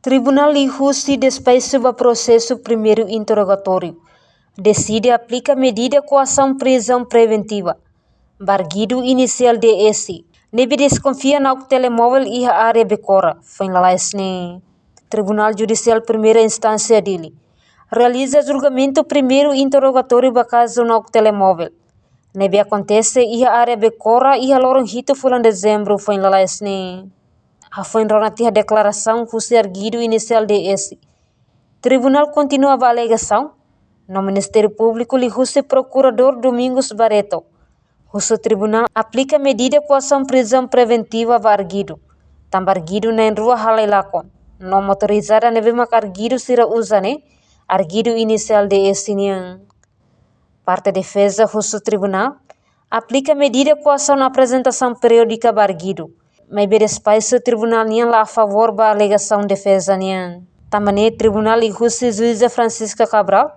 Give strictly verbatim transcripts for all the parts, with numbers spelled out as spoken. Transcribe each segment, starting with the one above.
Tribunál liuhusi despaxu ba prosesu primeiru interrogatóriu, deside aplika medida koasaun prizaun preventiva ba arguidu inisiál D S, ne'ebé deskonfia nauk telemóvel iha área Becora, foin lalais ne'e. Tribunál Judisiál Primeira Instánsia Dili realiza julgamentu primeiru interrogatóriu ba kazu nauk telemóvel ne'ebé akontese iha área Becora iha loron hitu fulan Dezembru foin lalais ne'e. Hafoin rona tiha deklarasaun husi arguidu inisiál D S, tribunál kontinua ba alegasaun, no Ministériu Públiku liuhusi Prokuradór Domingos Barreto husu tribunál aplika medida koasaun prizaun preventiva ba arguidu, tanba arguidu na'in-rua halai lakon, no motorizada ne'ebé mak arguidu sira uza ne'e arguidu inisiál D S nian. Parte defeza husu tribunál aplika medida koasaun aprezentasaun periódika ba arguidu, maibé despaxu tribunál nian la afavór ba alegasaun defeza nian. Tanba ne'e tribunál liuhusi juíza Francisca Cabral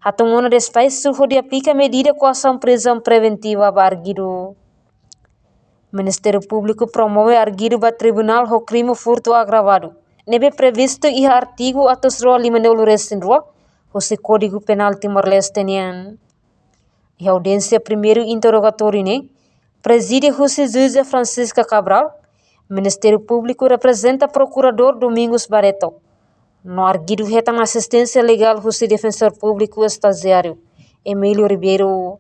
hatun ona despaxu hodi aplika medida koasaun prizaun preventiva ba arguidu. Ministériu Públiku promove arguidu ba tribunál ho krime furtu agravadu ne'ebé previstu iha artigu atus rua limanulu-resin-rua husi Kódigu Penál Timor-Leste nian. Iha audiénsia primeiru interrogatóriu ne'e, prezide husi juíza Francisca Cabral, Ministériu Públiku reprezenta Prokuradór Domingos Barreto, no arguidu hetan asisténsia legál husi Defensór Públiku Estajiáriu Emílio Ribeiro.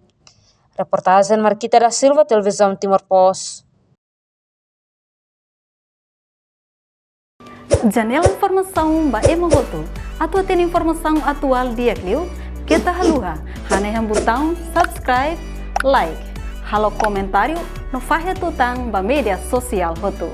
Reportajen Marquita da Silva, Televizaun Timor Post. Janela informasaun ba ema hotu. Atu hatene informasaun atuál di'ak liu, keta haluha hanehan butaun subscribe, like, halo komentáriu no fahe tutan ba média sosiál hotu.